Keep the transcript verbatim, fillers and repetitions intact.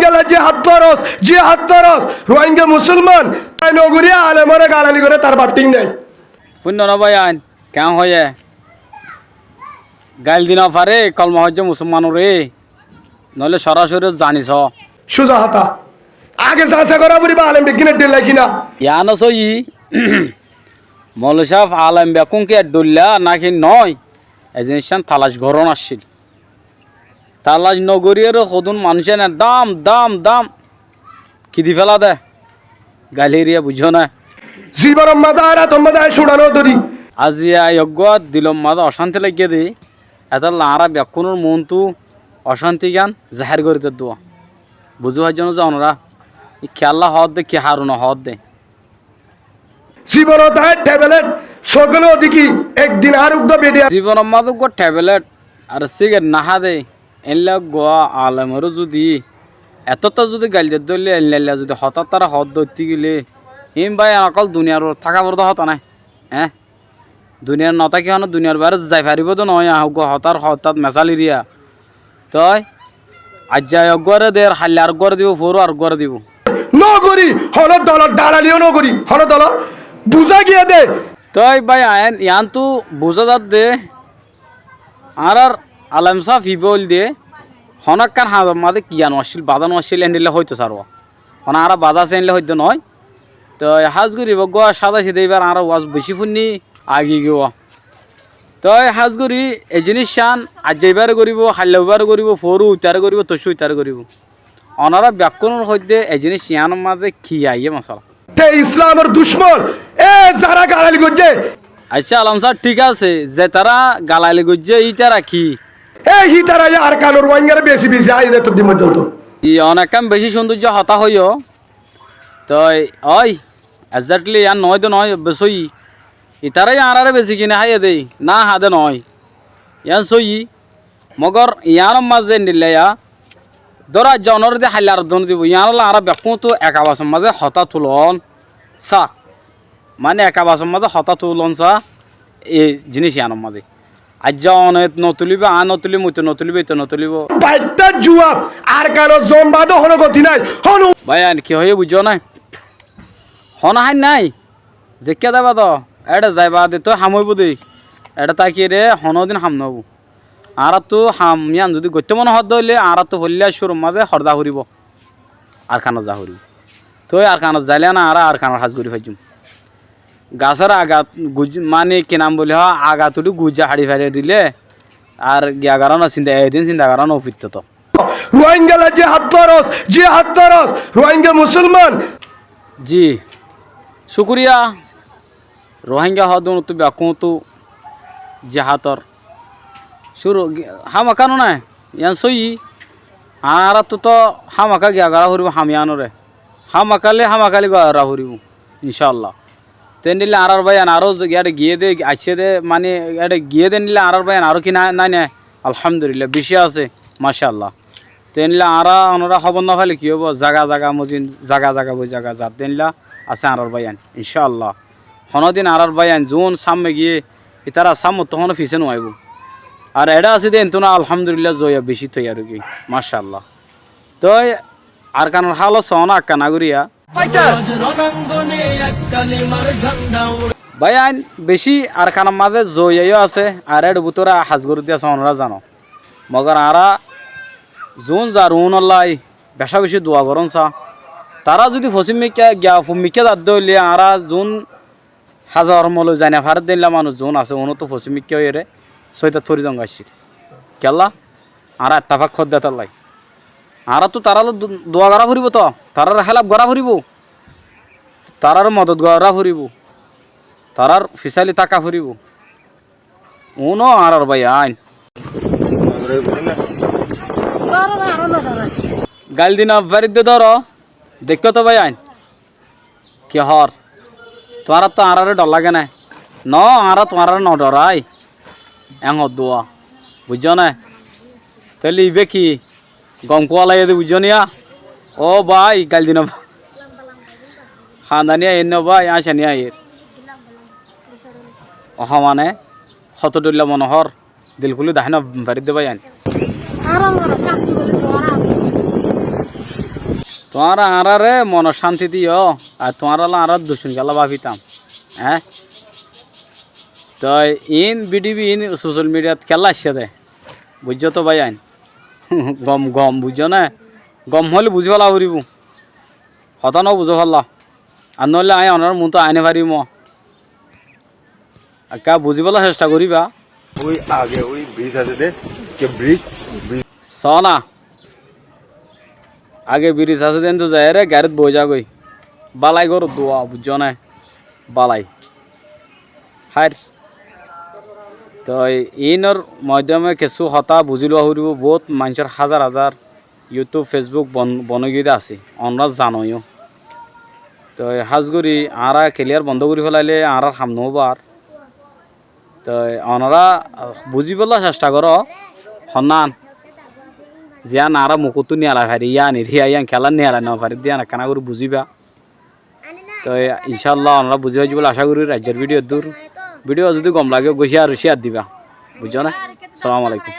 Jihad foros, jihad foros, Ruáingga musúlman, tai nogoriyé alemoré gailgail goré tar baf thík nái. Fúinno né báiyain, keén hoiyé? Gail di nofaré, kolma foijjé musúlmanoré, noóile sorasori zani soó. Cúza hotá. Age zañsa gorá foribó alem beggúne dhoilla ki ná. Yián ó sóiyi, moulovi sáb alem bekkún ki dhoilla náki noó, e ziníccán talac gorón accíl. Talac nogoríyeré hodún manúic ene dam, dam, dam ki di féla dé. Gaileriya buijjó né? Zibonor mazé añára tuáñr mazé aññí cúñça no dóri. Aziya eggúa dilor mazé ocánti laiggé dé, etólla añára bekkúnor muúntu ocántigán zahér gorí dé dúa. Buzí faijjó né ze onorá? Ki Allah hoódde, ki harone hoódde? Zibonot aññí thebelet sógole odiki ek din ar uggúa bedi. Zibonor mazé uggúa thebelet ar síget nahá dé, éilla uggúa alemoré zudi etótta zudi gail de dóille, éilla éilla zudi hotá tará hoódde óitte gile, híin báiyain ókkol duniyar uore táka foribóu dé hotá nái. Eé? Duniyat notáki honó duniyar baáre zai faribóu dé noó, aññí uggúa hotár hotát mesál eriya. Toi aijja eggúare der, hailla areggúare dibou, foóru areggúare dibou. Nógorí, honó dolor dalali yó nógorí, honó dolor buzá giyé dé. Toi bái, aññí yiántu buzá zadde, añárár alem sáf ibá óilde, honó ekkán hañzor mazé kiyá no accíl, bazá no accíl, endilla hoitó saruwa. Honó añára bazá asé endilla hoitó noó. Toi hás gorí ibá uggúa sáda sidá ibár añára waz bicí fúinni, agi giyé. Toi hás gorí e ziníccán aijja ibáre goríbou, hailla ibáre goríbou, foóru uitaré goríbou, toccú uitaré goríbou. Onorá bekkúnor hoiddé e ziníc yiánor mazé ki aiyé mosala? Te Islamor ducmon, e zará galaili goijjé. Accá, alem sáb, thík asé, zetará galaili goijjé, ítara ki? E hítara yá Arkanor Ruáingaré besi besi aiyé dé etóddin foijjonto. Iyán ekkán bicí cúndoijja hotá hoiyó. Toi ói, exactly yián noói dé noói, besói. Itarái añáráre besi kine háiye dé, ná há dé noói. Yián sóiyi, mogor yiánor mazé endilla yá, dóro aijja onoré dé hailla areddúnore dibou, yiánolla añára bekkúntu ek abasor mazé hotá tulón sá. Mane ek abasor mazé hotá tulón sá, e ziníc yiánor mazé. Aijja one notulíbou, aññí notulím, óite notulíbou, íte notulíbou. Baittá juab, Arkanot zon baade honó goti nái, honó. Báiyain, ki hoiyé buijjó né? Honó háin nái, zeikká zaiba dé, éçe zai baade toó ham óibou dé, éçe tákiyeré honódin ham noóibou. Añáráttu ham yían zudi goittó mone hoódde óile, añáráttu foillá cúrur mazé hoçé zaa foribóu? Arkanot zaa foribóu. Toi Arkanot zailé ná añára Arkanor ham gorí faijjúm. Gasór agat guj-, mani ki nam boli hoó, agat uçí guijja haçi fari dilé, ar giya gorá no sinda, edin sinda gorá no foittóu toó. Ruáingalla jihad foros, jihad foros, Ruáinga musúlman. Ji, cúkuriya. Ruáinga hoódde unottú bekkúnottu jihador cúru gi-, hámaká no né, yián sóiyi. Añáráttu toó hámaká giya gorá foribóu ham yiánoré. Hámakáli, hámakáli gorá foribóu, incálla. Te endilla añárár báiyain aró ze-, éçe giyé dé, aiccé dé, mani éçe giyé dé endilla añárár báiyain aró ki nái, nái né? Alhamdulillah, bicí asé, macálla. Te endilla añára onorá hóbor no faile ki óibou? Zaga zaga mozin, zaga zaga boi zaga zat dé endilla asé añárár báiyain, incálla. Honódin añárár báiyain zuún sámme giyé, ítara sámmottú honó fisé no aibóu. Ar eçé asé dé entú ná, alhamdulillah, zoiya bicí toiyar óigiyoi, macálla. Toi Arkanor hálot soóna ekká nagoriya. Báiyain, bicí Arkanor mazé zoiya yó asé, ar éçe bútore ham goródde asé, onorá zano. Mogor añára zuún zar uúnollá becá-becí dua gorón sá. Tará zudi fosímmikká giya fummikká zadde óile añára zuún hazar moloi zai no faredde éilla manúic zuún asé, uúnottu fosímmikká óiyeré sóitat fori zongói accíl. Kiyólla? Añára ettefák hoódde étallái. Añáráttu tarálla du-, dua gorá foribóu toó, tarár hélaf gorá foribóu, tarár modot gorá foribóu, tarár fisáli táka foribóu. Uúno añárár báiyain. Gail di no faridde dóro, deikkó toó báiyain. Ki hoór? Tuáñráttu añáráre dhor láge né? Noó, añára tuáñráre nodhorái. Eén hoddúa. Buijjó né? Tóile ibá ki? Gom kúalaiyé dé, buijjó niya? Ó bái, gail di no. Hañdani aiyér né bái, añcani aiyér. Ó mane, hoto dhoilla mone hoór. Dil kúli dahái no faridde báiyain. Añára mone cánti bóli tuáñra. Tuáñra añáráre monor cánti diyó, ar tuáñrálla añára duccún kiyólla báfitam, eé? Toi iín bídibi iín sosal midiyat kiyólla aiccé dé, buijjó toó báiyain? Gom gom, buijjó né? Gom hoóile buzí féla foribóu. Hotá no buzó fálla. Ar noóile aññí onorár muúntu aái no farimóu. Ekká buzíbolla cectha goríba. Ói age ói bríj asé dé, ke bríj, bríj. Soóna, age bríj asé dé, héntu zaiyóre garit boói zagói. Bálai goró duwa, buijjó né? Bálai. Háir. Toi iínor moiddóme kessú hotá buzí luwa foribóu, boóut maincór házar házar YouTube, Facebook bon-, bon ói giyé dé asé, onorá zano yó. Toi hás gorí añára keliyar bondó gorí félailé añárár ham noóibo ar. Toi onorá buzíbolla cectha goró, honnán ziyán añára mukóttu niyalai fari yían, eriya yían kiyólla niyalai no fari dé yían ekkána gorí buzíba. Toi incálla onorá buzí faijjó bóli acá gorí. Aijjar bídiyo eddúr. Bídiyo zodi gom lage, uggúa cíyar, cíyar diba. Buijjó né? Assalamu alaikum.